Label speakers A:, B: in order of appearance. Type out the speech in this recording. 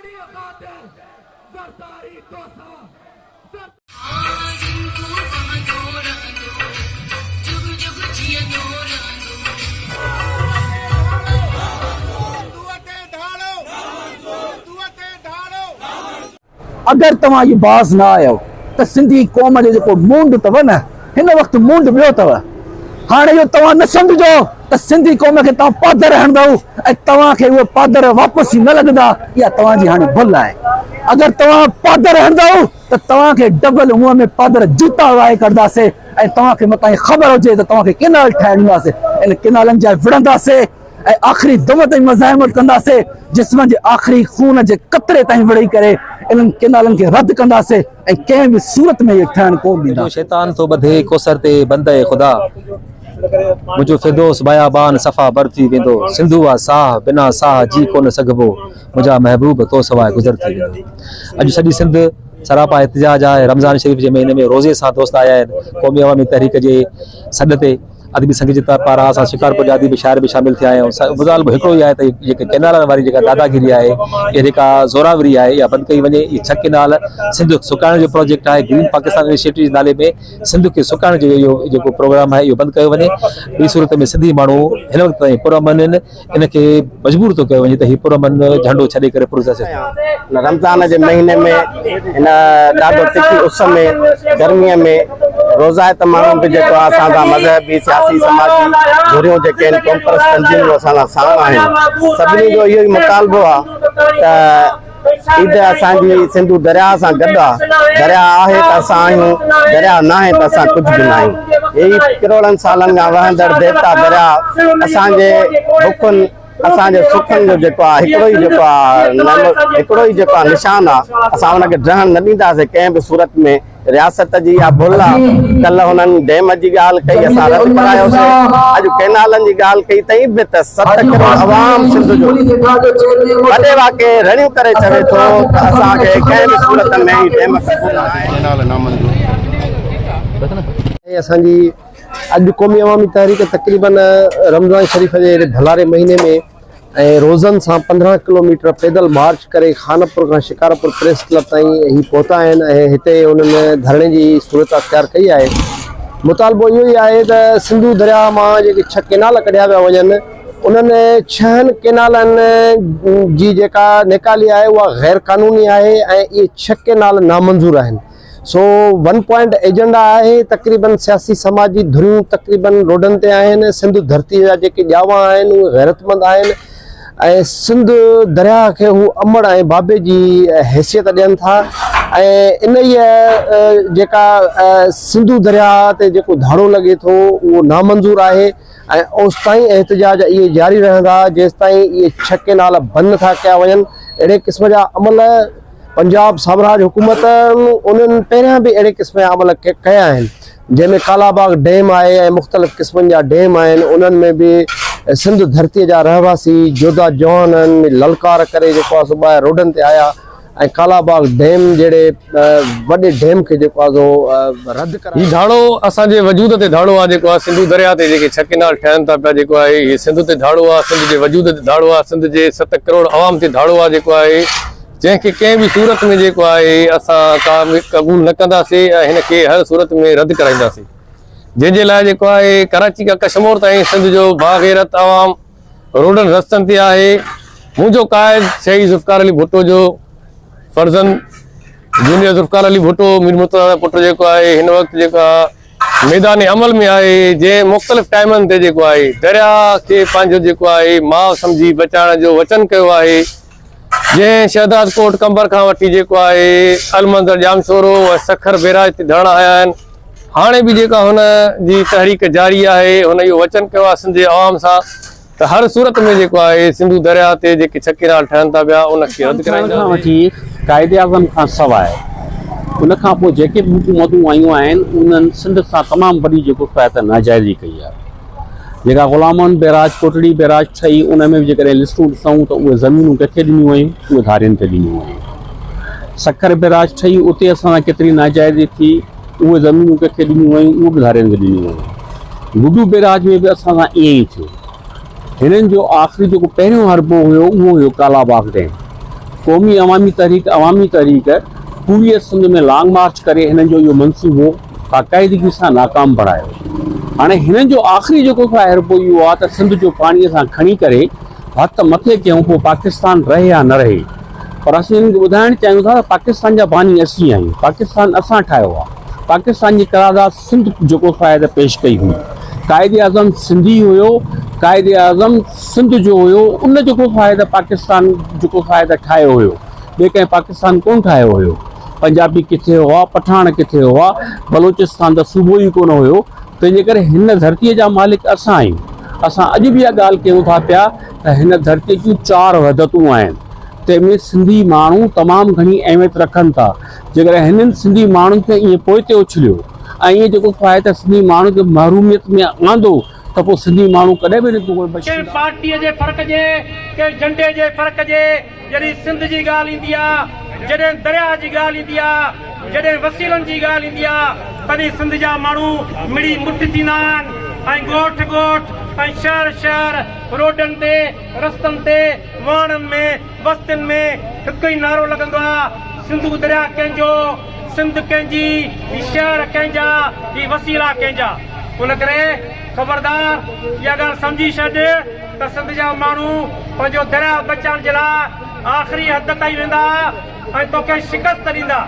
A: پاڻيء خاطر زرداري توسان
B: اگر توهان اڄ باز نه آيو ته سنڌي قوم جو جيڪو مونڊ اٿو نه هن وقت مونڊ ٻيو اٿو هاڻي اهو توهان نه سمجهجو ته سنڌي قوم کي توهان پادر هڻندؤ ۽ توهان کي اهي پادر واپس نه لڳندا اها توهان جي هاڻي ڀل آهي اگر توهان پادر هڻندؤ ته توهان کي ڊبل منهن ۾ پادر جوتا وهائي ڪڍنداسي ۽ توهان کي متان خبر هجي ته توهان کي ڪينال ٺاهي ڏينداسي ان ڪينالن جا وڙهنداسي ۽ آخري دم تائين مزاحمت ڪنداسي، جسم جي آخري خون جي قطري تائين وڙهي ڪري انهن ڪينالن کي رد ڪنداسي ۽ ڪنهن به صورت ۾ اهي ٺهڻ ڪونه
C: منهنجو
B: ڏينداسي.
C: شيطان ٿو ٻڌي ڪوثر تي بنده خدا منهنجو فردوس بيابان صفا بر ٿي ويندو سنڌو آ ساهه بنا ساهه جي ڪونه سگهبو منهنجا محبوب تو سواء گذر ٿي ويندو اڄ سڄي سنڌ سراپا احتجاج آهي رمضان شريف جي مهيني ۾ روزي سان دوست آيا آهن قومي عوامي تحريڪ جي سڏ تي ادبي سنگت جي پاران اسان شڪارپور جا اديب شاعر به شامل ٿيا آهيون مطالبو هڪڙو ئي آهي ته جيڪي ڪينالن واري جيڪا داداگيري آهي اها جيڪا زوراوري آهي اها بند ڪئي وڃي اهي ڇهه ڪينال سنڌ سڪائڻ جو پروجيڪٽ آهي گرين پاڪستان انيشيٽو جي نالي ۾ سنڌ کي سڪائڻ جو اهو جيڪو پروگرام آهي اهو بند ڪيو وڃي ٻي صورت ۾ سنڌي ماڻهو هن وقت تائين پرامن آهن ان کي مجبور ٿو ڪيو وڃي ته هي پرامن جهنڊو ڇڏي ڪري پروسيس
D: هن رمضان جي مهيني ۾ هن ڏاڍو تکي اس ۾ گرمي ۾ روزائت ماڻهو به جيڪو آهي اسان سان مذهبي سياسي سماجي ڌريون جيڪي آهن قومپرست تنظيمون اسان سان ساڻ آهن سڀني جو اهو ئي مطالبو آهي ته عيد اسان جي سنڌو درياء سان گڏ آ، درياء آهي ته اسان آهيون، درياء ناهي ته اسان ڪجهه به ناهيون. هي ڪروڙن سالن کان وهندڙ ديوتا درياء اسان جي بکن، اسان جي سکن جو جيڪو آ هڪڙو ئي جيڪو آ نعمت، هڪڙو ئي جيڪو آ نشان آ، اسان ان کي ڊهڻ نه ڏينداسين ڪنهن به صورت ۾. رياست جي اها ڀل آ، ڪلهه هنن ڊيم جي ڳالهه ڪئي اسان رد ڪرايوسين، اڄ ڪئنالن جي ڳالهه ڪئي تئين به ته ست ڪروڙ عوام سنڌ جو وڏي واڪي رڙيون ڪري چوي ٿو ته اسان کي ڪنهن به صورت ۾ هي ڊيم قبول ناهن.
E: اسان جي اڄ قومي عوامي تحريڪ تقريبن رمضان شريف جي ڀلاري مهيني ۾ ۽ روزن سان 15 ڪلوميٽر پيدل مارچ ڪري خانپور کان شڪارپور پريس ڪلب تائين هي پهتا آهن ۽ هتي انهن ڌرڻي جي صورت اختيار ڪئي آهي. مطالبو اهو ئي آهي ته سنڌو درياهه مان جيڪي ڇهه ڪينال ڪڍيا پيا وڃن انهن ڇهن ڪينالن جي جيڪا نيڪالي آهي اها غير قانوني آهي ۽ اهي ڇهه ڪينال نامنظور آهن. سو ون پوائنٽ ايجنڊا آهي تقريبن سياسي سماجي ڌريون تقريبن روڊن تي آهن سنڌ ڌرتي جا جيڪي ڄاوا آهن اهي غيرتمند آهن ۽ سنڌ درياهه کي هو امڙ ۽ بابي جي حيثيت ڏين ٿا ۽ انهيء جيڪا سنڌو درياهه تي جيڪو ڌاڙو لڳي ٿو اهو نامنظور آهي ۽ اوستائين احتجاج اهي جاري رهندا جيستائين اهي ڇهه ڪينال بند نٿا ڪيا وڃن اهڙي قسم جا عمل پنجاب سامراج حڪومت انهن پهريان به اهڙي قسم جا عمل ڪيا آهن جنهن ۾ ڪالا باغ ڊيم آهي ۽ مختلف قسمن جا ڊيم آهن انهن ۾ به سنڌ ڌرتي جا رهواسي جوڌا جوانن للڪار ڪري جيڪو آهي سو ٻاهر روڊن تي آيا ۽ ڪالا باغ ڊيم جهڙي وڏي ڊيم کي جيڪو آهي سو رد ڪرايو.
F: هي ڌاڙو اسان جي وجود تي ڌاڙو آهي جيڪو آهي سنڌو درياء تي جيڪي ڇهه ڪينال ٺهن ٿا پيا جيڪو آهي هي سنڌ تي ڌاڙو آهي سنڌ جي وجود تي ڌاڙو آهي سنڌ جي ست ڪروڙ عوام تي ڌاڙو آهي جيڪو آهي جنهن کي ڪنهن به صورت ۾ جيڪو آهي اسان ڪا قبول نه ڪنداسين ۽ هن کي هر صورت ۾ رد ڪرائينداسين جنهن جي لاء جيڪو آهي ڪراچي کان ڪشمور تائين سنڌ جو باغيرت عوام روڊن رستن تي آهي منهنجو قائد شهيد ذوالفقار علي ڀٽو جو فرزند جونيئر ذوالفقار علي ڀٽو مير مرتضيٰ جو پٽ جيڪو آهي هن وقت جيڪو ميدان عمل ۾ آهي جنهن مختلف ٽائمن تي جيڪو آهي درياء کي پنهنجو جيڪو آهي ماء سمجهي بچائڻ جو وچن ڪيو آهي جنهن شهداد ڪوٽ قمبر کان وٺي جيڪو آهي المنظر ڄامشورو ۽ سکر بيراج تي ڌرڻا هنيا آهن هاڻي به جيڪا هن جي تحريڪ جاري آهي هن اهو وچن ڪيو آهي سنڌ جي عوام سان ته هر صورت ۾ جيڪو آهي سنڌو درياء تي جيڪي ڇهه ڪينال ٺهن ٿا پيا ان کي رد
G: ٿيڻ کان
F: ڪرائينداسين.
G: وٺي قائد اعظم کان سواء ان کان پوء جيڪي به حڪومتون آيون آهن انهن سنڌ سان تمام وڏي جيڪو سو آهي ته ناجائزي ڪئي آهي. جيڪا غلام محمد بئراج، ڪوٽڙي بئراج ٺهي ان ۾ به جيڪڏهن لسٽون ڏسون ته اهي زمينون ڪنهن کي ڏنيون ويون اهي ڌارين کي ڏنيون ويون. سکر بئراج ٺهي اتي اسان سان ڪيتري ناجائزي ٿي اهي زمينون ڪنهن کي ڏنيون ويون اهي به ڌارين کي ڏنيون ويون. گڊو بئراج ۾ به اسان سان ائين ئي ٿيو. هنن جو آخري جيڪو پهريون حربو هيو اهو هيو ڪالا باغ ڊيم. قومي عوامي تحريڪ عوامي تحريڪ پوريء سنڌ ۾ لانگ مارچ ڪري هنن جو اهو منصوبو باقاعدگي سان ناڪام بڻايو. هاڻي هنن جو آخري جيڪو سو آهي حربو اهو آهي ته سنڌ جو پاڻي اسان کڻي ڪري هٿ مٿي ڪيون پوء پاڪستان رهي يا نه رهي پر اسين هنن کي ٻڌائڻ چاهيون ٿا ته پاڪستان جا باني اسين آهيون پاڪستان اسان ٺاهيو آهي پاڪستان جي قرارداد سنڌ جيڪو سو آهي ته پيش ڪئي هئي قائد اعظم سنڌي هيو قائد اعظم سنڌ جو هيو ان جيڪو سو آهي ته پاڪستان جيڪو سو آهي ته ٺاهيو هيو ٻئي ڪنهن پاڪستان ڪونه ٺاهيو هيو پنجابي ڪٿي هئا پٺاڻ ڪٿي هئا بلوچستان ته صوبو ئي ڪونه هيو تنهنجي ڪري هن ڌرتي جا مالڪ اسان آهيون اسان اڄ به اها ڳالهه ڪيون ٿا پيا ته هن ڌرتي جون چار وحدتون آهن تنهن ۾ سنڌي ماڻهو تمام گهڻي اهميت رکن ٿا جيڪڏهن هنن سنڌي ماڻهن کي ائين پوئتي اڇليو ۽ ائين جيڪو سو آهي ته سنڌي ماڻهن کي محروميت ۾ آندو ته پوء سنڌي ماڻهو ڪڏهن به هن کي
H: ڪنهن پارٽيء جي فرق جي، ڪنهن جهنڊي جي فرق جي، جڏهن سنڌ جي ڳالهه ايندي آ، جڏهن درياهه جي ڳالهه ايندي آ، جڏهن وسيلن جي ڳالهه ايندي آ، تڏهن سنڌ جا ماڻهو مڙي مٺ ٿيندا آهن ۽ ڳوٺ ڳوٺ ۽ شهر شهر روڊن تي، رستن تي، واهڻن ۾، وستين ۾ هڪ ئي نعرو لڳندو آ، سنڌو درياء ڪنهن جو، سنڌ ڪنهن جي، هي شهر ڪنهن جا، هي وسيلا ڪنهن جا. ان ڪري خبردار اها ڳالهه سمجهي ڇڏ ته سنڌ جا ماڻهو پنهنجو درياء بچائڻ جي لاء آخري حد تائين ويندا ۽ توکي شڪست ڏيندا.